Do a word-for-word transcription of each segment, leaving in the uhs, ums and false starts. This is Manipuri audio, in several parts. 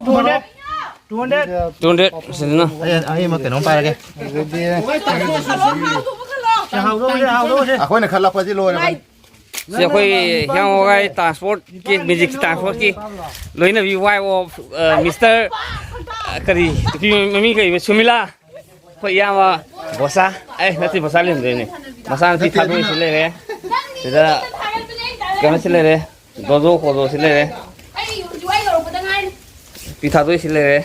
Two hundred. Two hundred. Two hundred. ꯁꯤꯗꯅ꯫ ꯑꯩ, ꯑꯩ ꯑꯃ ꯀꯩꯅꯣꯝ ꯄꯥꯏꯔꯒꯦ꯫ ꯑꯗꯨꯗꯤ ꯍꯥꯎꯗꯣꯛꯑꯁꯦ, ꯍꯥꯎꯗꯣꯛꯑꯁꯦ꯫ ꯑꯩꯈꯣꯏꯅ ꯈꯔ ꯂꯥꯛꯄꯁꯤ ꯂꯣꯏꯔꯦ꯫ ꯁꯤ ꯑꯩꯈꯣꯏ ꯍꯤꯌꯥꯡ ꯋꯥꯒꯥꯏ ꯇ꯭ꯔꯥꯟꯁꯄꯣꯔꯠꯀꯤ, ꯃꯦꯖꯤꯛ ꯇ꯭ꯔꯥꯟꯁꯄꯣꯔꯠꯀꯤ ꯂꯣꯏꯅꯕꯤ ꯋꯥꯏ ꯑꯣꯐ, ꯑ, ꯃꯤꯁꯇꯔ, ꯑ, ꯀꯔꯤ, ꯅꯨꯄꯤ ꯃꯃꯤꯡ ꯀꯔꯤ, ꯁꯨꯃꯤꯂꯥ꯫ ꯑꯩꯈꯣꯏ ꯏꯌꯥꯝꯕ ꯕꯣꯁꯥ, ꯑꯦ, ꯅꯠꯇꯦ, ꯕꯣꯁꯥ ꯂꯦꯝꯗꯣꯏꯅꯦ꯫ ꯃꯆꯥꯅꯨꯄꯤ ꯊꯥꯗꯣꯛꯏꯁꯤ ꯂꯩꯔꯦ꯫ ꯁꯤꯗ ꯀꯩꯅꯣꯁꯤ ꯂꯩꯔꯦ꯫ ꯗꯣꯗꯣ ꯀꯣꯗꯣꯁꯤ ꯂꯩꯔꯦ꯫ ꯅꯨꯄꯤ ꯊꯥꯗꯣꯛꯏꯁꯤ ꯂꯩꯔꯦ꯫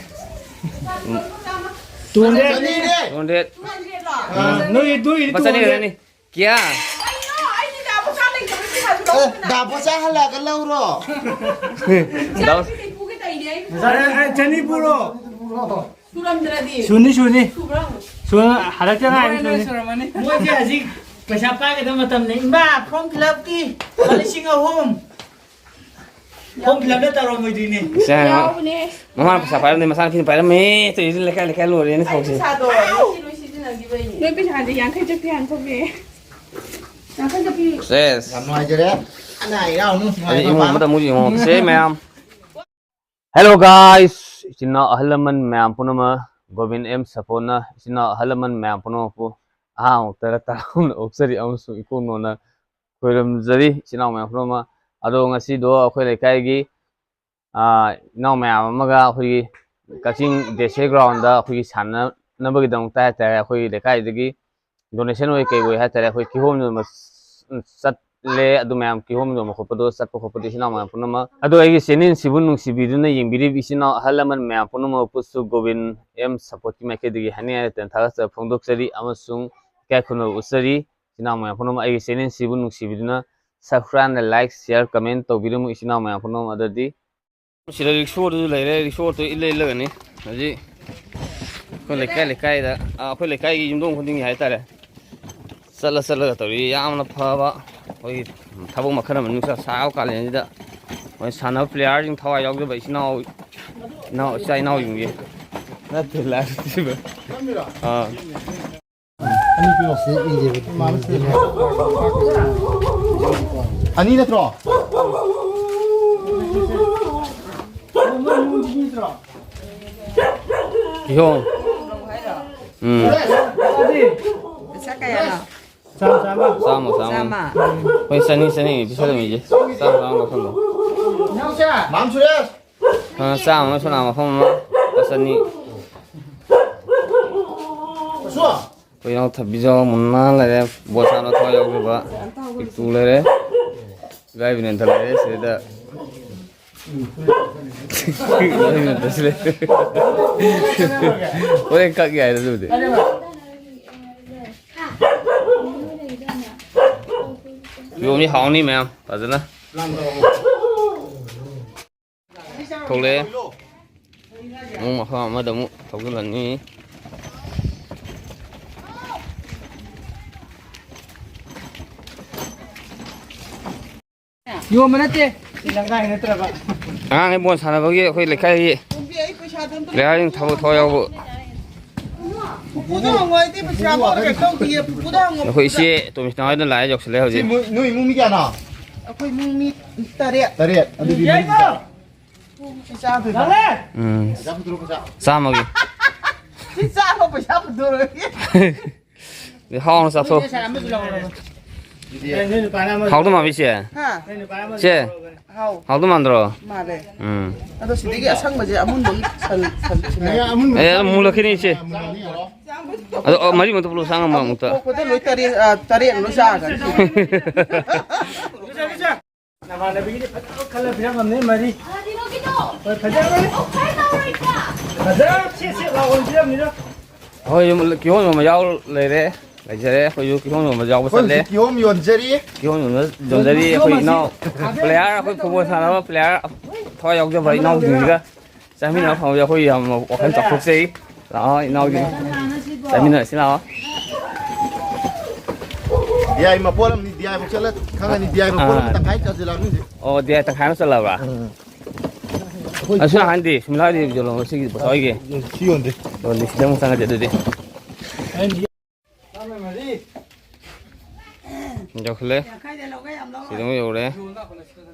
Two hundred. Two hundred. ꯑꯥ, ꯅꯣꯏ, ꯅꯣꯏꯒꯤꯗꯤ ꯂꯨꯄꯥ ꯆꯅꯤ ꯇꯨ ꯍꯟꯗ꯭ꯔꯦꯠ꯫ ꯈꯛꯇꯅꯤ꯫ ꯀꯌꯥ? ꯑꯦ, ꯗꯥ ꯕꯣꯁꯥ ꯍꯜꯂꯛꯑꯒ ꯂꯧꯔꯣ꯫ ꯗꯥ ꯕꯣꯁꯥ꯫ ꯑꯦ, ꯑꯦ, ꯆꯅꯤ ꯄꯨꯔꯣ꯫ ꯁꯨꯔꯝꯗ꯭ꯔꯗꯤ? ꯁꯨꯅꯤ, ꯁꯨꯅꯤ꯫ ꯁꯨꯕ꯭ꯔꯥ? ꯁꯨ-, ꯍꯜꯂꯛꯇ ꯉꯥꯏꯔꯤ, ꯁꯨꯅꯤ꯫ ꯃꯣꯏꯁꯦ ꯍꯧꯖꯤꯛ ꯄꯩꯁꯥ ꯄꯥꯏꯒꯗꯕ ꯃꯇꯝꯅꯤ꯫ ꯏꯃꯥ, ꯐꯣꯔꯝ ꯐꯤꯜ ꯑꯞꯀꯤ ꯂꯨꯄꯥ ꯂꯤꯁꯤꯡ ꯑꯍꯨꯝ꯫ Form fill ꯑꯞꯅ ꯇꯧꯔꯝꯃꯣꯏꯗꯣꯏꯅꯦ꯫ ꯁꯦ, ꯌꯥꯎꯕꯅꯦ꯫ ꯃꯃꯥꯅ ꯄꯩꯁꯥ ꯄꯥꯏꯔꯝꯗꯦ, ꯃꯆꯥꯅꯨꯄꯤꯅ ꯄꯥꯏꯔꯝꯃꯦ꯫ ꯇꯧꯔꯤꯁꯦ ꯂꯩꯀꯥꯏ ꯂꯩꯀꯥꯏ ꯂꯣꯏꯔꯦꯅꯦ ꯑꯩ ꯊꯕꯛꯁꯦ꯫ ꯄꯩꯁꯥꯗꯣ ꯉꯁꯤ ꯂꯣꯏ ꯁꯤꯖꯤꯟꯅꯈꯤꯕꯩꯅꯦ꯫ ꯅꯣꯏ ꯄꯩꯁꯥꯗꯤ ꯌꯥꯡꯈꯩ ꯆꯠꯄꯤ ꯍꯥꯟ ꯊꯣꯛꯂꯛꯑꯦ꯫ ꯌꯥꯡꯈꯩ ꯆꯠꯄꯤ꯫ ꯁꯦꯁ꯫ ꯌꯥꯝ ꯅꯨꯡꯉꯥꯏꯖꯔꯦ꯫ ꯑꯅꯥ ꯑꯌꯦꯛ ꯌꯥꯎꯅꯨ꯫ ꯑꯗꯩ ꯏꯃꯨꯡ ꯑꯃꯗ ꯑꯃꯨꯛ ꯌꯦꯡꯉꯣ꯫ ꯁꯦ ꯃꯌꯥꯝ꯫ Hello guys, ꯏꯆꯤꯟ ꯏꯅꯥꯎ ꯑꯍꯜ ꯂꯃꯟ ꯃꯌꯥꯝ ꯄꯨꯝꯅꯃꯛ, ꯒꯣꯕꯤꯟ ꯑꯦꯝ ꯁꯄꯣꯔꯠꯅ ꯏꯆꯤꯟ ꯏꯅꯥꯎ ꯑꯍꯜ ꯂꯃꯟ ꯃꯌꯥꯝ ꯄꯨꯝꯅꯃꯛꯄꯨ ꯑꯍꯥꯟꯕ ꯃꯛꯇꯗ ꯇꯔꯥꯝꯅ ꯑꯣꯛꯆꯔꯤ ꯑꯃꯁꯨꯡ ꯏꯀꯣꯛ ꯅꯣꯟꯅ ꯈꯣꯏꯔꯝꯖꯔꯤ, ꯏꯆꯤꯟ ꯏꯅꯥꯎ ꯃꯌꯥꯝ ꯄꯨꯝꯅꯃꯛ꯫ ꯑꯗꯣ ꯉꯁꯤꯗꯣ ꯑꯩꯈꯣꯏ ꯂꯩꯀꯥꯏꯒꯤ, ꯑꯥ, ꯏꯅꯥꯎ ꯃꯌꯥꯝ ꯑꯃꯒ ꯑꯩꯈꯣꯏꯒꯤ ꯀꯛꯆꯤꯡ ꯗꯦꯁꯦ ꯒ꯭ꯔꯥꯎꯟꯗ ꯑꯩꯈꯣꯏꯒꯤ ꯁꯥꯟꯅꯅꯕꯒꯤꯗꯃꯛꯇ ꯍꯥꯏꯇꯥꯔꯦ, ꯑꯩꯈꯣꯏꯒꯤ ꯂꯩꯀꯥꯏꯗꯒꯤ ꯗꯣꯅꯦꯁꯟ ꯑꯣꯏ ꯀꯩ ꯑꯣꯏ ꯍꯥꯏꯇꯥꯔꯦ, ꯑꯩꯈꯣꯏ ꯀꯤꯍꯣꯝ ꯌꯣꯟꯕ ꯆꯠꯂꯦ꯫ ꯑꯗꯨ ꯃꯌꯥꯝ ꯀꯤꯍꯣꯝ ꯌꯣꯟꯕ ꯈꯣꯠꯄꯗꯣ, ꯆꯠꯄ ꯈꯣꯠꯄꯗꯣ ꯏꯆꯤꯟ ꯏꯅꯥꯎ ꯃꯌꯥꯝ ꯄꯨꯝꯅꯃꯛ, ꯑꯗꯣ ꯑꯩꯒꯤ ꯆꯦꯅꯦꯜꯁꯤꯕꯨ ꯅꯨꯡꯁꯤꯕꯤꯗꯨꯅ ꯌꯦꯡꯕꯤꯔꯤꯕ ꯏꯆꯤꯟ ꯏꯅꯥꯎ ꯑꯍꯜ ꯂꯃꯟ ꯃꯌꯥꯝ ꯄꯨꯝꯅꯃꯛꯄꯨꯁꯨ ꯒꯣꯕꯤꯟ ꯑꯦꯝ ꯁꯄꯣꯔꯠꯀꯤ ꯃꯥꯏꯀꯩꯗꯒꯤ ꯍꯥꯏꯅꯤꯡꯉꯥꯏ ꯂꯩꯇꯅ ꯊꯥꯒꯠꯆꯕ ꯐꯣꯡꯗꯣꯛꯆꯔꯤ ꯑꯃꯁꯨꯡ ꯏꯀꯥꯏ ꯈꯨꯝꯅꯕ ꯎꯠꯆꯔꯤ꯫ ꯏꯆꯤꯟ ꯏꯅꯥꯎ ꯃꯌꯥꯝ ꯄꯨꯝꯅꯃꯛ, ꯑꯩꯒꯤ ꯆꯦꯅꯦꯜꯁꯤꯕꯨ ꯅꯨꯡꯁꯤꯕꯤꯗꯨꯅ subscribe, like, share, comment ꯇꯧꯕꯤꯔꯝꯃꯨ ꯏꯆꯤꯟ ꯏꯅꯥꯎ ꯃꯌꯥꯝ ꯄꯨꯝꯅꯃꯛ꯫ ꯑꯗꯨꯗꯤ ꯁꯤꯗ ꯔꯤꯛꯁꯣꯗꯨꯁꯨ ꯂꯩꯔꯦ, ꯔꯤꯛꯁꯣꯗꯨ ꯏꯜꯂ ꯏꯜꯂꯒꯅꯤ ꯍꯧꯖꯤꯛ ꯑꯩꯈꯣꯏ ꯂꯩꯀꯥꯏ ꯂꯩꯀꯥꯏꯗ, ꯑ, ꯑꯩꯈꯣꯏ ꯂꯩꯀꯥꯏꯒꯤ ꯌꯨꯝꯊꯣꯡ ꯈꯨꯗꯤꯡꯒꯤ ꯍꯥꯏꯇꯥꯔꯦ, ꯆꯠꯂ ꯆꯠꯂꯒ ꯇꯧꯔꯤ꯫ ꯌꯥꯝꯅ ꯐꯕ ꯑꯩꯈꯣꯏꯒꯤ ꯊꯕꯛ ꯃꯈꯜ ꯑꯃꯅꯤ꯫ ꯅꯨꯡꯁꯥ ꯁꯥꯕ ꯀꯥꯂꯦꯟꯁꯤꯗ ꯃꯣꯏ ꯁꯥꯟꯅꯕ ꯄ꯭ꯂꯦꯌꯥꯔꯁꯤꯡ ꯊꯋꯥꯏ ꯌꯥꯎꯖꯕ ꯏꯆꯤꯟ ꯏꯅꯥꯎ, ꯏꯅꯥꯎ, ꯏꯆꯥ ꯏꯅꯥꯎꯁꯤꯡꯒꯤ ꯅꯠꯇꯦ, ꯂꯥꯏꯔꯤꯛꯁꯤꯕ꯫ ꯑꯥ꯫ ꯑꯅꯤ ꯅꯠꯇ꯭ꯔꯣ? ꯀꯤꯍꯣꯝ꯫ ꯎꯝ꯫ ꯄꯩꯁꯥ ꯀꯌꯥꯅꯣ? ꯆꯥꯝꯃ, ꯆꯥꯝꯃ꯫ ꯆꯥꯝꯃ, ꯆꯥꯝꯃ꯫ ꯆꯥꯝꯃ꯫ ꯍꯣꯏ, ꯆꯅꯤ, ꯆꯅꯤ ꯄꯤꯁꯜꯂꯝꯃꯤꯁꯦ꯫ ꯆꯥꯝꯃ, ꯆꯥꯝꯃ ꯂꯧꯁꯜꯂꯣ꯫ ꯃꯥꯝ ꯁꯨꯔꯦꯁ꯫ ꯑ, ꯆꯥꯝꯃ ꯑꯃ ꯁꯣꯅꯥ ꯃꯐꯝ ꯑꯃ, ꯂꯨꯄꯥ ꯆꯅꯤ꯫ ꯑꯁꯨ꯫ ꯑꯩꯈꯣꯏ ꯏꯅꯥꯎ ꯊꯕꯤꯖꯥꯎ ꯃꯨꯟꯅ ꯂꯩꯔꯦ, ꯕꯣꯜ ꯁꯥꯟꯅ ꯊꯋꯥꯏ ꯌꯥꯎꯖꯕ ꯄꯤꯛꯇꯨ ꯂꯩꯔꯦ, ꯏꯕꯥꯏ ꯕꯤꯅꯦꯟꯗ ꯂꯩꯔꯦ ꯁꯤꯗ꯫ ꯏꯕꯥꯏ ꯕꯤꯅꯦꯟꯗ ꯁꯤ ꯂꯩꯔꯦ꯫ ꯍꯣꯔꯦꯟ ꯀꯛ ꯌꯥꯏꯗ ꯑꯗꯨꯕꯨꯗꯤ꯫ ꯌꯣꯝꯅꯤ ꯍꯥꯎꯅꯤ ꯃꯌꯥꯝ ꯐꯖꯅ꯫ ꯊꯣꯛꯂꯛꯑꯦ꯫ ꯑꯃꯨꯛ ꯃꯐꯝ ꯑꯃꯗ ꯑꯃꯨꯛ ꯊꯧꯖꯤꯜꯂꯅꯤ꯫ ꯌꯣꯟꯕ ꯅꯠꯇꯦ꯫ ꯁꯤ ꯂꯪꯒꯥꯏ ꯅꯠꯇ꯭ꯔꯕ? ꯑꯉꯥꯡꯈꯩ ꯕꯣꯜ ꯁꯥꯟꯅꯕꯒꯤ ꯑꯩꯈꯣꯏ ꯂꯩꯀꯥꯏꯒꯤ ꯄꯨꯟꯕꯤ, ꯑꯩ ꯄꯩꯁꯥꯗꯣ ꯑꯝꯇ player ꯁꯤꯡ ꯊꯕꯛ ꯊꯋꯥꯏ ꯌꯥꯎꯕ꯫ ꯄꯨꯄꯨꯗ ꯍꯪꯉꯣ, ꯑꯩꯗꯤ ꯄꯩꯁꯥ ꯀꯩꯅꯣ ꯇꯧꯗꯤꯌꯦ, ꯄꯨꯄꯨꯗ ꯍꯪꯉꯣ, ꯑꯩꯈꯣꯏ ꯄꯨꯄꯨꯗ꯫ ꯏꯆꯦ ꯇꯣꯃꯤꯁꯅꯥ ꯍꯣꯏꯗ ꯂꯥꯛꯑꯦ, ꯌꯧꯁꯤꯜꯂꯦ ꯁꯤ ꯍꯧꯖꯤꯛ꯫ ꯃꯣꯏ, ꯅꯣꯏ ꯏꯃꯨꯡ ꯃꯤ ꯀꯌꯥꯅꯣ? ꯑꯩꯈꯣꯏ ꯏꯃꯨꯡ ꯃꯤ ꯇꯔꯦꯠ꯫ ꯇꯔꯦꯠ꯫ ꯑꯗꯨꯗꯤ ꯃꯔꯤ ꯆꯥ-, ꯁꯤ ꯆꯥꯗꯣꯏꯕ? ꯎꯝ꯫ ꯄꯩꯁꯥ ꯄꯨꯊꯣꯔꯛꯑꯣ, ꯄꯩꯁꯥ꯫ ꯆꯥꯝꯃꯒꯤ꯫ ꯁꯤ ꯆꯥꯕ ꯄꯩꯁꯥ ꯄꯨꯊꯣꯔꯛꯑꯣ꯫ ꯍꯥꯎꯅ ꯆꯥꯊꯣꯛ꯫ ꯍꯥꯎꯗꯧ ꯃꯥꯟꯕ ꯏꯆꯦ? ꯍꯥ? ꯏꯆꯦ? ꯍꯥꯎ꯫ ꯍꯥꯎꯗꯧ ꯃꯥꯟꯗ꯭ꯔꯣ? ꯃꯥꯜꯂꯦ꯫ ꯎꯝ꯫ ꯑꯗꯣ ꯁꯤꯗꯒꯤ ꯑꯁꯪꯕꯁꯦ ꯑꯃꯨꯟꯕꯒꯤ ꯁꯟ-, ꯁꯟ-, ꯁꯟ-, ꯑꯦ, ꯑꯗꯨꯝ ꯃꯨꯜꯂꯛꯈꯤꯅꯤ ꯏꯆꯦ꯫ ꯑꯗꯣ, ꯑ, ꯃꯔꯤ ꯃꯛꯇ ꯄꯨꯂꯞ ꯆꯥ ꯉꯝꯕ ꯑꯃꯨꯛꯇ꯫ ꯄꯣꯛꯄꯗ ꯂꯣꯏ ꯇꯔꯦꯠ, ꯑ, ꯇꯔꯦꯠ ꯂꯣꯏ ꯆꯥꯈ꯭ꯔꯅꯤ꯫ ꯅꯃꯥꯟꯅꯕꯤꯒꯤꯗꯤ ꯐꯖꯕ ꯈꯜꯂ ꯄꯤꯔꯝꯃꯝꯅꯦ, ꯃꯔꯤ꯫ ꯍꯣꯏ, ꯐꯖꯕꯅꯤ꯫ ꯐꯖꯕ ꯁꯦꯠ ꯁꯦꯠ ꯂꯥꯎꯕ ꯄꯤꯔꯝꯅꯤꯗ꯫ ꯍꯣꯏ, ꯌꯨꯝ, ꯀꯤꯍꯣꯝ ꯌꯣꯟꯕ ꯌꯥꯎ ꯂꯩꯔꯦ, ꯂꯩꯖꯔꯦ꯫ ꯑꯩꯈꯣꯏꯁꯨ ꯀꯤꯍꯣꯝ ꯌꯣꯟꯕ ꯌꯥꯎꯕ ꯑꯩꯈꯣꯏ ꯆꯠꯂꯦ꯫ ꯍꯧꯖꯤꯛ ꯀꯤꯍꯣꯝ ꯌꯣꯟꯖꯔꯤ꯫ ꯀꯤꯍꯣꯝ ꯌꯣꯟꯕ, ꯌꯣꯟꯖꯔꯤ꯫ ꯑꯩꯈꯣꯏ ꯏꯅꯥꯎ player, ꯑꯩꯈꯣꯏ football ꯁꯥꯟꯅꯕ player ꯊꯋꯥꯏ ꯌꯥꯎꯖꯕ ꯏꯅꯥꯎꯁꯤꯡꯁꯤꯒ ꯆꯥꯃꯤꯟꯅꯕ ꯐꯪꯕꯁꯦ ꯑꯩꯈꯣꯏ ꯌꯥꯝ ꯋꯥꯈꯜ ꯆꯥꯎꯊꯣꯛꯆꯩ꯫ ꯂꯥꯛꯑꯣ, ꯏꯅꯥꯎꯒꯤ ꯆꯥꯃꯤꯟꯅꯔꯁꯤ ꯂꯥꯛꯑꯣ꯫ ꯗꯤ ꯑꯥꯏ ꯃꯄꯣꯠ ꯑꯃꯅꯤ, ꯗꯤ ꯑꯥꯏ ꯐꯥꯎ ꯆꯠꯂ ꯈꯪꯉꯅꯤ, ꯗꯤ ꯑꯥꯏ ꯃꯄꯣꯠ ꯑꯃ ꯑꯥ꯫ ꯇꯪꯈꯥꯏ ꯆꯥꯁꯤꯜꯂꯛꯑꯕꯅꯤ ꯍꯧꯖꯤꯛ꯫ ꯑꯣ, ꯗꯤ ꯑꯥꯏ ꯇꯪꯈꯥꯏ ꯑꯃ ꯆꯠꯂꯕ꯭ꯔꯥ? ꯎꯝ꯫ ꯑꯁꯤ ꯅꯍꯥꯟꯗꯤ ꯁꯨꯃꯤꯂꯥꯗꯤ ꯌꯣꯜꯂꯝꯃꯣ, ꯁꯤꯒꯤ ꯕꯣꯁꯥ ꯍꯣꯏꯒꯤ꯫ ꯁꯤ ꯌꯣꯟꯗꯦ꯫ ꯌꯣꯟꯗꯦ, ꯁꯤꯗ ꯑꯃꯨꯛ ꯆꯪꯉꯁꯦ ꯑꯗꯨꯗꯤ꯫ ꯌꯧꯁꯤꯜꯂꯦ꯫ ꯁꯤꯗ ꯑꯃꯨꯛ ꯌꯧꯔꯦ꯫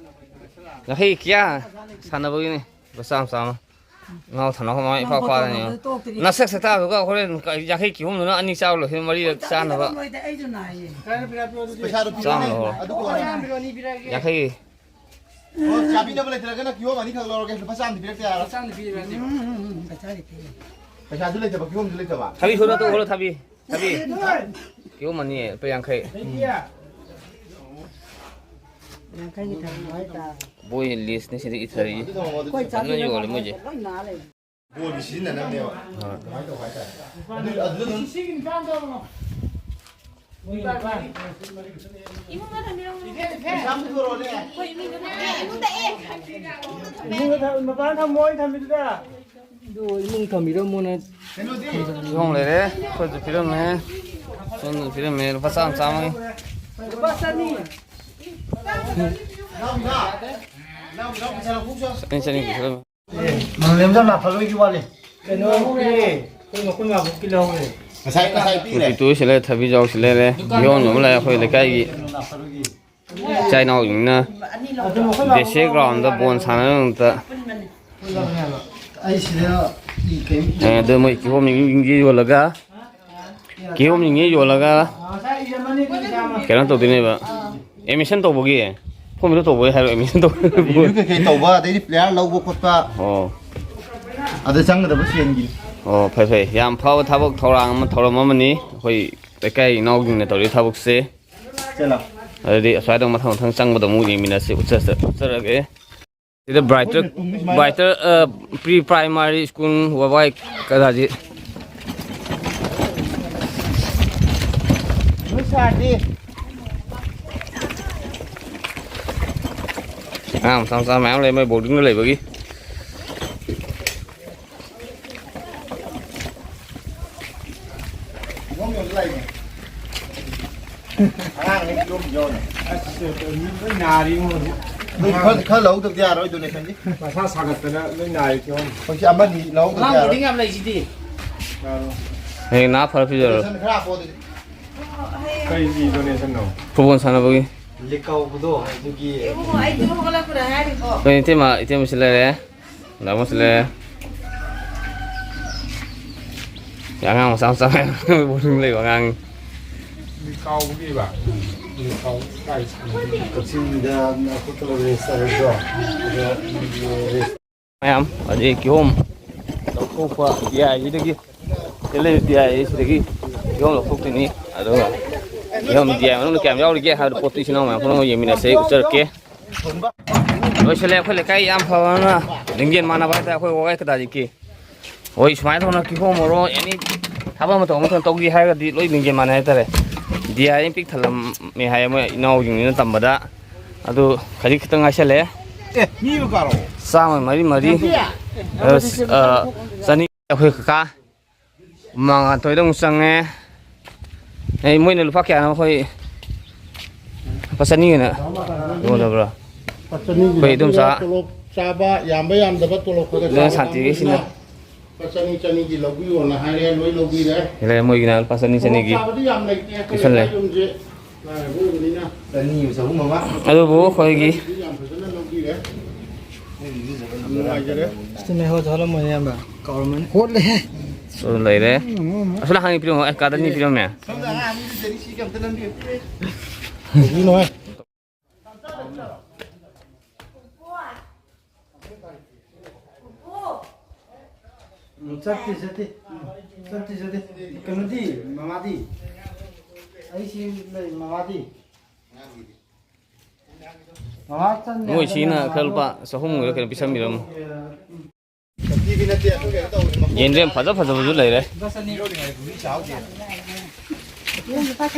ꯌꯥꯡꯈꯩ ꯀꯌꯥ ꯁꯥꯟꯅꯕꯒꯤꯅꯤ꯫ ꯂꯨꯄꯥ ꯆꯥꯝꯃ, ꯆꯥꯝꯃ꯫ ꯉꯥꯎ ꯊꯝꯅꯕ ꯃꯃꯥꯏ ꯏꯐꯥ ꯐꯥꯗꯅꯦꯕ꯫ ꯇꯣꯛꯇ꯭ꯔꯤ꯫ ꯅꯁꯛ ꯁꯛꯇꯥꯗꯨꯒ ꯍꯣꯔꯦꯟ ꯌꯥꯡꯈꯩ ꯀꯤꯍꯣꯝꯗꯨꯅ ꯑꯅꯤ ꯆꯥꯕ ꯂꯣꯏꯁꯤꯅ ꯃꯔꯤꯔꯛ ꯆꯥꯅꯕ꯫ ꯂꯣꯏꯗ, ꯑꯩꯁꯨ ꯅꯥꯏꯌꯦ꯫ ꯄꯩꯁꯥꯗꯣ ꯄꯤꯔꯛꯑꯣ꯫ ꯆꯥꯝꯃ ꯂꯧꯍꯧꯔꯣ꯫ ꯑꯗꯨ ꯀꯣꯟꯅ꯫ ꯌꯥꯡꯈꯩꯒꯤ꯫ ꯑꯣ, ꯆꯥꯕꯤꯅꯕ ꯂꯩꯇ꯭ꯔꯒꯅ ꯀꯤꯍꯣꯝ ꯑꯅꯤꯈꯛ ꯂꯧꯔꯒꯦ꯫ ꯂꯨꯄꯥ ꯆꯥꯝꯃꯗꯤ ꯄꯤꯔꯛꯇ ꯌꯥꯔꯣꯏ꯫ ꯎꯝ, ꯎꯝ, ꯎꯝ, ꯄꯩꯁꯥꯗꯤ ꯄꯤꯔꯦ꯫ ꯄꯩꯁꯥꯁꯨ ꯂꯩꯇꯕ, ꯀꯤꯍꯣꯝꯁꯨ ꯂꯩꯇꯕ꯫ ꯊꯕꯤ ꯁꯣꯗ ꯇꯧꯈ꯭ꯔꯣ, ꯊꯕꯤ꯫ ꯊꯕꯤ꯫ ꯀꯤꯍꯣꯝ ꯑꯅꯤ, ꯂꯨꯄꯥ ꯌꯥꯡꯈꯩ꯫ ꯌꯥꯡꯈꯩꯒꯤ ꯊꯝꯃꯣ ꯍꯥꯏꯇꯥꯔꯦ꯫ ꯕꯣꯏ ꯂꯤꯁꯅꯤ ꯁꯤꯗ ꯏꯊꯔꯤ꯫ ꯑꯩꯈꯣꯏ ꯐꯖꯅ ꯆꯥꯕꯤꯅꯕ ꯌꯣꯜꯂꯦ ꯃꯣꯏꯁꯦ꯫ ꯂꯣꯏ ꯅꯥ ꯂꯩ꯫ ꯕꯣꯜꯒꯤ ꯁꯤꯖꯤꯟꯅꯅꯕꯅꯦꯕ꯫ ꯍꯣꯏ꯫ ꯑꯗꯨꯃꯥꯏꯅ ꯇꯧꯕ ꯍꯥꯏꯇꯥꯔꯦ꯫ ꯑꯗꯨ, ꯑꯗꯨꯗ ꯑꯗꯨꯝ ꯏꯃꯨꯡꯗ ꯊꯝꯕꯤꯔꯝꯃꯣ꯫ ꯄꯩꯁꯥ ꯑꯝꯇ ꯄꯨꯊꯣꯔꯛꯑꯣꯅꯦ꯫ ꯑꯩꯈꯣꯏ ꯏꯃꯨꯡꯗ ꯊꯝꯕꯤꯔꯝꯃꯣ꯫ ꯏꯃꯨꯡꯗ ꯊꯝ-, ꯃꯄꯥꯟ ꯊꯝꯃꯣ, ꯑꯩ ꯊꯝꯃꯤꯗꯨꯗ꯫ ꯑꯗꯨ ꯏꯃꯨꯡ ꯊꯝꯕꯤꯔꯝꯃꯣꯅ꯫ ꯀꯩꯅꯣꯗꯤ? ꯀꯤꯍꯣꯝ ꯂꯩꯔꯦ, ꯑꯩꯈꯣꯏꯁꯨ ꯄꯤꯔꯝꯃꯦ, ꯁꯣꯝꯗꯁꯨ ꯄꯤꯔꯝꯃꯦ, ꯂꯨꯄꯥ ꯆꯥꯝꯃ, ꯆꯥꯝꯃꯒꯤ꯫ ꯂꯨꯄꯥ ꯆꯅꯤ꯫ ꯏꯅꯥꯎ, ꯏꯅꯥꯎ, ꯏꯅꯥꯎ, ꯄꯩꯁꯥ ꯂꯧꯊꯣꯛꯁꯣ꯫ ꯆꯅꯤ, ꯆꯅꯤ ꯄꯤꯔꯝꯃꯦ꯫ ꯃꯪꯂꯦꯝꯗ ꯂꯥꯛꯐꯜꯂꯣꯏꯒꯤ ꯋꯥꯠꯂꯤ꯫ ꯀꯩꯅꯣ ꯄꯤꯔꯦ꯫ ꯑꯩꯈꯣꯏ ꯃꯈꯣꯏ ꯃꯥꯕꯨꯛꯀꯤ ꯂꯧꯔꯦ꯫ ꯉꯁꯥꯏ, ꯉꯁꯥꯏ ꯄꯤꯔꯦ꯫ ꯄꯤꯇꯨ ꯁꯤ ꯂꯩꯔꯦ, ꯊꯕꯤ ꯆꯥꯎ ꯁꯤ ꯂꯩꯔꯦ, ꯀꯤꯍꯣꯝ ꯑꯃ ꯂꯩꯔꯦ ꯑꯩꯈꯣꯏ ꯂꯩꯀꯥꯏꯒꯤ꯫ ꯏꯆꯥ ꯏꯅꯥꯎꯁꯤꯡꯅ ꯑꯗꯨ ꯃꯈꯣꯏ ꯃꯥꯕꯨꯛ ꯕꯦꯁꯤꯛ ꯒ꯭ꯔꯥꯎꯟꯗ ꯕꯣꯜ ꯁꯥꯟꯅꯅꯕ ꯑꯩ ꯁꯤꯗ ꯏ ꯀꯩꯝ ꯑꯦ, ꯑꯗꯨ ꯃꯣꯏ ꯀꯤꯍꯣꯝ ꯌꯣꯜꯂꯒ, ꯀꯤꯍꯣꯝꯁꯤꯡꯁꯦ ꯌꯣꯜꯂꯒ ꯀꯩꯅꯣ ꯇꯧꯗꯣꯏꯅꯦꯕ, ꯑꯦꯗꯃꯤꯁꯟ ꯇꯧꯕꯒꯤ, ꯐꯣꯔꯝ ꯐꯤꯜ ꯑꯞ ꯇꯧꯕꯒꯤ ꯍꯥꯏꯔꯣ, ꯑꯦꯗꯃꯤꯁꯟ ꯇꯧꯕꯒꯤ꯫ ꯀꯩꯀꯩ ꯇꯧꯕ, ꯑꯗꯩꯗꯤ ꯄ꯭ꯂꯦꯌꯥꯔ ꯂꯧꯕ ꯈꯣꯠꯄ, ꯑꯣ꯫ ꯑꯗ ꯆꯪꯒꯗꯕ ꯁꯦꯟꯒꯤ꯫ ꯑꯣ, ꯐꯩ, ꯐꯩ꯫ ꯌꯥꯝ ꯐꯕ ꯊꯕꯛ, ꯊꯧꯔꯥꯡ ꯑꯃ, ꯊꯧꯔꯝ ꯑꯃꯅꯤ ꯑꯩꯈꯣꯏ ꯂꯩꯀꯥꯏ ꯏꯅꯥꯎꯁꯤꯡꯅ ꯇꯧꯔꯤꯕ ꯊꯕꯛꯁꯦ꯫ ꯆꯠꯂꯣ꯫ ꯑꯗꯨꯗꯤ ꯑꯁ꯭ꯋꯥꯏꯗ ꯃꯊꯪ ꯃꯊꯪ ꯆꯪꯕꯗ ꯑꯃꯨꯛ ꯌꯦꯡꯃꯤꯟꯅꯁꯤ, ꯎꯠꯆ-, ꯎꯠꯆꯔꯒꯦ꯫ ꯁꯤꯗ ꯕ꯭ꯔꯥꯏꯇꯔ, ꯕ꯭ꯔꯥꯏꯇꯔ, ꯑ, ꯄ꯭ꯔꯤ ꯄ꯭ꯔꯥꯏꯃꯥꯔꯤ ꯁ꯭ꯀꯨꯜ ꯋꯥꯕꯥꯏ ꯀꯗꯥꯗꯤ꯫ ꯑꯉꯥꯡ ꯃꯆꯥ ꯃꯆꯥ ꯃꯌꯥꯝ ꯂꯩ, ꯃꯣꯏ ꯕꯣꯔꯗꯤꯡꯗ ꯂꯩꯕꯒꯤ꯫ ꯀꯤꯍꯣꯝ ꯌꯣꯟꯕ ꯂꯥꯛꯏꯅꯦ꯫ ꯑꯉꯥꯡꯅꯤ ꯀꯤꯍꯣꯝ ꯌꯣꯟ꯫ ꯑꯁ, ꯃꯤ ꯂꯣꯏ ꯅꯥꯔꯤꯉꯣ ꯍꯧꯖꯤꯛ꯫ ꯅꯣꯏ ꯈꯔ, ꯈꯔ ꯂꯧꯍꯧꯗꯕꯗꯤ ꯌꯥꯔꯣꯏ ꯗꯣꯅꯦꯁꯟꯗꯤ꯫ ꯃꯁꯥ ꯁꯥꯒꯠꯇꯅ ꯂꯣꯏ ꯅꯥꯔꯤ ꯀꯤꯍꯣꯝ꯫ ꯍꯧꯖꯤꯛ ꯑꯃꯅꯤ ꯂꯧꯍꯧꯗꯕꯗꯤ ꯑꯉꯥꯡ ꯌꯥꯔꯣꯏ꯫ ꯕꯣꯔꯗꯤꯡ ꯌꯥꯝ ꯂꯩꯁꯤꯗꯤ꯫ ꯍꯌꯦꯡ ꯅꯥ ꯐꯔ ꯄꯤꯖꯔꯣ꯫ ꯗꯣꯅꯦꯁꯟ ꯈꯔ ꯍꯥꯞꯄꯣ ꯑꯗꯨꯗꯤ꯫ ꯀꯩꯒꯤ ꯗꯣꯅꯦꯁꯟꯅꯣ? ꯐꯨꯠꯕꯣꯜ ꯁꯥꯟꯅꯕꯒꯤ꯫ ꯂꯤꯛ ꯀꯥꯎꯕꯗꯣ ꯑꯗꯨꯒꯤ꯫ ꯏꯕꯨꯡꯉꯣ, ꯑꯩ ꯇꯨꯝ ꯍꯧꯒꯠꯂꯛꯄꯗ ꯉꯥꯏꯔꯤꯀꯣ꯫ ꯑꯩꯈꯣꯏ ꯏꯇꯩꯃ, ꯏꯇꯩꯃꯁꯤ ꯂꯩꯔꯦ꯫ ꯗꯥ ꯃꯨꯁꯂꯦ꯫ ꯁꯤ ꯑꯉꯥꯡ ꯃꯆꯥ ꯃꯆꯥ ꯃꯌꯥꯝ ꯕꯣꯔꯗꯤꯡ ꯂꯩꯕ ꯑꯉꯥꯡ꯫ ꯃꯤꯀꯥꯎꯒꯤꯕ? ꯃꯤꯀꯥꯎ ꯀꯥꯏ ꯁꯥꯟꯅꯒꯦ? ꯀꯛꯆꯤꯡꯗ ꯑꯩꯈꯣꯏ ꯀꯂꯕ ꯔꯦꯁ ꯇꯧꯔꯗ꯭ꯔꯣ? ꯑꯗꯣ ꯅꯪꯒꯤ ꯔꯦꯁ ꯃꯌꯥꯝ, ꯑꯗꯩ ꯀꯤꯍꯣꯝ ꯂꯧꯊꯣꯛꯄ ꯗꯤ ꯑꯥꯏ ꯁꯤꯗꯒꯤ, ꯁꯤꯗ ꯂꯩꯕ ꯗꯤ ꯑꯥꯏ ꯁꯤꯗꯒꯤ ꯀꯤꯍꯣꯝ ꯂꯧꯊꯣꯛꯇꯣꯏꯅꯤ꯫ ꯑꯗꯨꯒ ꯀꯤꯍꯣꯝ ꯗꯤ ꯑꯥꯏ ꯃꯅꯨꯡꯗ ꯀꯌꯥꯝ ꯌꯥꯎꯔꯤꯒꯦ ꯍꯥꯏꯕꯗꯣ ꯄꯣꯠꯇꯨ ꯏꯆꯤꯟ ꯏꯅꯥꯎ ꯃꯌꯥꯝ ꯄꯨꯝꯅꯃꯛ ꯌꯦꯡꯃꯤꯟꯅꯁꯦ, ꯎꯠꯆꯔꯛꯀꯦ꯫ ꯂꯣꯏꯁꯤꯜꯂꯦ꯫ ꯑꯩꯈꯣꯏ ꯂꯩꯀꯥꯏ ꯌꯥꯝ ꯐꯕ ꯑꯃꯅ ꯂꯤꯡꯖꯦꯜ ꯃꯥꯟꯅꯕ ꯍꯥꯏꯇꯥꯔꯦ꯫ ꯑꯩꯈꯣꯏ ꯋꯥꯒꯥꯏ ꯀꯗꯥꯗꯤꯛꯀꯤ ꯍꯣꯏ, ꯁꯨꯃꯥꯏꯅ ꯇꯧꯅ ꯀꯤꯍꯣꯝ ꯑꯣꯏꯔꯣ, ꯑꯦꯅꯤ ꯊꯕꯛ ꯑꯃ ꯇꯧꯕ ꯃꯇꯝꯗ ꯇꯧꯒꯦ ꯍꯥꯏꯔꯒꯗꯤ ꯂꯣꯏ ꯂꯤꯡꯖꯦꯜ ꯃꯥꯟꯅꯩ ꯍꯥꯏꯇꯥꯔꯦ꯫ ꯗꯤ ꯑꯥꯏ ꯄꯤꯛ ꯊꯜꯂꯝꯃꯦ ꯍꯥꯏꯌꯦ ꯃꯣꯏ ꯏꯅꯥꯎꯁꯤꯡꯁꯤꯅ ꯇꯝꯕꯗ꯫ ꯑꯗꯨ ꯈꯖꯤꯛ ꯈꯤꯇꯪ ꯉꯥꯏꯁꯜꯂꯛꯑꯦ꯫ ꯑꯦ, ꯃꯤ ꯑꯃ ꯀꯥꯔꯛꯑꯣ꯫ ꯆꯥꯝꯃ ꯃꯔꯤ ꯃꯔꯤ, ꯑ, ꯑ, ꯆꯅꯤ꯫ ꯑꯩꯈꯣꯏ ꯀꯀꯥ ꯃꯉꯥ ꯇꯣꯏꯗ ꯑꯃꯨꯛ ꯆꯪꯉꯦ꯫ ꯑꯩ ꯃꯣꯏꯅ ꯂꯨꯄꯥ ꯀꯌꯥꯅꯣ ꯑꯩꯈꯣꯏ ꯂꯨꯄꯥ ꯆꯅꯤ ꯑꯣꯏꯅ ꯌꯣꯟꯗꯕ꯭ꯔꯣ? ꯂꯨꯄꯥ ꯆꯅꯤꯒꯤ ꯑꯩꯈꯣꯏ ꯏꯗꯣꯝꯆꯥ꯫ ꯇꯣꯂꯣꯞ ꯆꯥꯕ, ꯌꯥꯝꯕ ꯌꯥꯝꯗꯕ ꯇꯣꯂꯣꯞ ꯈꯔ ꯂꯣꯏꯅ ꯆꯥꯕ ꯁꯥꯟꯇꯤꯒꯤ ꯁꯤꯅ꯫ ꯀꯥꯡꯕꯨꯁꯤꯅ ꯂꯨꯄꯥ ꯆꯅꯤ, ꯆꯅꯤꯒꯤ ꯂꯧꯕꯤꯌꯣꯅ ꯍꯥꯏꯔꯦ, ꯂꯣꯏ ꯂꯧꯕꯤꯔꯦ꯫ ꯂꯩꯔꯦ, ꯃꯣꯏꯒꯤꯅ ꯂꯨꯄꯥ ꯆꯅꯤ, ꯇꯣꯂꯣꯞ ꯆꯅꯤꯒꯤ ꯆꯥꯕꯗꯤ ꯌꯥꯝ ꯂꯩꯇꯦ ꯑꯩꯈꯣꯏ ꯄꯤꯁꯜꯂꯦ꯫ ꯂꯩꯀꯥꯏ ꯌꯨꯝꯁꯦ꯫ ꯂꯥꯏꯔꯕ ꯑꯣꯏꯕꯅꯤꯅ꯫ ꯆꯅꯤ, ꯆꯍꯨꯝ ꯃꯉꯥ꯫ ꯑꯗꯨꯕꯨ ꯑꯩꯈꯣꯏꯒꯤ ꯌꯥꯝ ꯐꯖꯅ ꯂꯧꯕꯤꯔꯦ꯫ ꯌꯥꯝ ꯅꯨꯡꯉꯥꯏꯖꯔꯦ꯫ ꯁꯤꯅꯦ ꯍꯣꯏ, ꯍꯣꯠꯂꯝꯃꯣꯏꯅꯦ, ꯑꯌꯥꯝꯕ ꯀꯥꯎꯔꯝꯃꯅꯤ꯫ ꯍꯣꯠꯂꯦꯍꯦ꯫ ꯑꯗꯨ ꯂꯩꯔꯦ꯫ ꯑꯁꯣꯝꯗ ꯍꯥꯡꯉꯤ ꯄꯤꯔꯝꯃꯣ꯫ ꯑꯦ, ꯀꯥꯗ ꯑꯅꯤ ꯄꯤꯔꯝꯃꯦ꯫ ꯁꯣꯝꯗ ꯑꯉꯥꯡ ꯑꯅꯤꯗꯨ ꯖꯔꯁꯤ ꯑꯝꯇ ꯅꯝꯕꯤꯌꯨ꯫ ꯀꯩꯒꯤꯅꯣ ꯍꯦ? ꯎꯝ, ꯆꯠꯇꯦ, ꯆꯠꯇꯦ꯫ ꯎꯝ, ꯆꯠꯇꯦ, ꯆꯠꯇꯦ꯫ ꯀꯩꯅꯣꯗꯤ, ꯃꯃꯥꯗꯤ? ꯑꯩ ꯁꯤ ꯂꯩ, ꯃꯃꯥꯗꯤ? ꯃꯃꯥ ꯆꯠꯅꯤ ꯃꯣꯏ ꯍꯥꯏꯕ ꯁꯤꯅ ꯃꯃꯥꯗꯣ꯫ ꯈꯔ ꯂꯨꯄꯥ ꯆꯍꯨꯝꯒ ꯀꯩꯅꯣ ꯄꯤꯁꯟꯕꯤꯔꯝꯃꯣ꯫ ꯌꯦꯟꯗ꯭ꯔꯦꯝ ꯐꯖ ꯐꯖꯕꯁꯨ ꯂꯩꯔꯦ꯫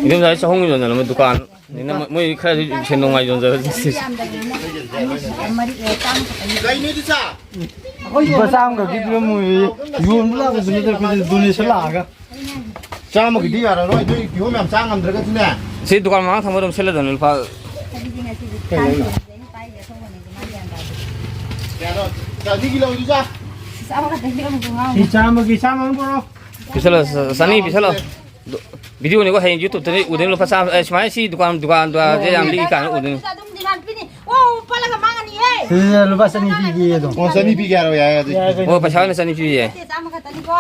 ꯏꯗꯣꯝꯆꯥ ꯆꯍꯨꯝꯒꯤ ꯌꯣꯟꯖꯜꯂꯝꯃꯦ ꯗꯨꯀꯥꯟ꯫ ꯅꯤꯅ ꯃꯣꯏ, ꯃꯣꯏ ꯈꯔꯁꯨ ꯁꯦꯟꯗꯣꯡ ꯃꯥꯏ ꯌꯣꯟꯖꯔꯁꯤ꯫ ꯌꯥꯝꯗꯕꯅꯤꯅ ꯃꯔꯤ, ꯑꯦ, ꯆꯥꯝꯃ ꯈꯛꯇꯅꯤ꯫ ꯀꯩꯅꯣ ꯏꯗꯣꯝꯆꯥ? ꯂꯨꯄꯥ ꯆꯥꯝꯃ ꯈꯛꯀꯤ ꯄꯤꯔꯝꯃꯣꯏꯌꯦ꯫ ꯌꯣꯟꯕ ꯂꯥꯛꯄꯁꯨ ꯅꯠꯇꯦ, ꯑꯩꯈꯣꯏꯗꯤ donation ꯂꯥꯛꯑꯒ꯫ ꯆꯥꯝꯃꯒꯤꯗꯤ ꯌꯥꯔꯔꯣꯏ, ꯑꯗꯨ ꯀꯤꯍꯣꯝ ꯌꯥꯝ ꯆꯥ ꯉꯝꯗ꯭ꯔꯒꯁꯨꯅꯦ꯫ ꯁꯤ ꯗꯨꯀꯥꯟ ꯃꯃꯥꯡ ꯊꯝꯕ ꯑꯗꯨꯝ ꯁꯤꯠꯂꯗꯕꯅꯤ, ꯂꯨꯄꯥ꯫ ꯑꯗꯨꯗꯤ ꯉꯁꯤꯗꯤ ꯀꯩꯅꯣ? ꯆꯥꯝꯃꯒꯤ ꯂꯧꯔꯤꯁꯦ꯫ ꯆꯥꯝꯃ ꯈꯛꯇꯪ ꯄꯤꯔꯝꯃꯨꯀꯣ, ꯉꯥꯎꯅ꯫ ꯁꯤ ꯆꯥꯝꯃꯒꯤ ꯆꯥꯝꯃ ꯑꯃ ꯄꯨꯔꯛꯑꯣ꯫ ꯄꯤꯁꯜꯂꯣ, ꯆꯅꯤ ꯄꯤꯁꯜꯂꯣ꯫ ꯗꯨ-, video ꯅꯤꯀꯣ, ꯍꯌꯦꯡ YouTube-ꯇꯗꯤ ꯎꯗꯣꯏꯅꯤ, ꯂꯨꯄꯥ ꯆꯥꯝꯃ꯫ ꯑꯦ, ꯁꯨꯃꯥꯏꯅ ꯁꯤ ꯗꯨꯀꯥꯟ, ꯗꯨꯀꯥꯟ, ꯗꯨꯀꯥꯟꯁꯦ ꯌꯥꯝ ꯂꯤꯛꯏ ꯀꯥꯏꯅ ꯎꯗꯣꯏꯅꯤ꯫ ꯑꯗꯨꯝꯗꯤ ꯃꯥ ꯄꯤꯅꯤ꯫ ꯑꯣ, ꯄꯠꯂꯒ ꯃꯥꯡꯉꯅꯤꯍꯦ꯫ ꯁꯤꯗ ꯂꯨꯄꯥ ꯆꯅꯤ ꯄꯤꯒꯦ ꯑꯗꯨꯝ꯫ ꯑꯣ, ꯆꯅꯤ ꯄꯤꯒꯦ ꯍꯥꯏꯔꯣ? ꯌꯥꯏ, ꯑꯗꯨꯗꯤ꯫ ꯌꯥꯏ, ꯀꯩꯅꯣ꯫ ꯑꯣ, ꯄꯩꯁꯥ ꯑꯣꯏꯅ ꯆꯅꯤ ꯄꯤꯌꯦ꯫ ꯆꯥꯝꯃ ꯈꯛꯇꯅꯤꯀꯣ꯫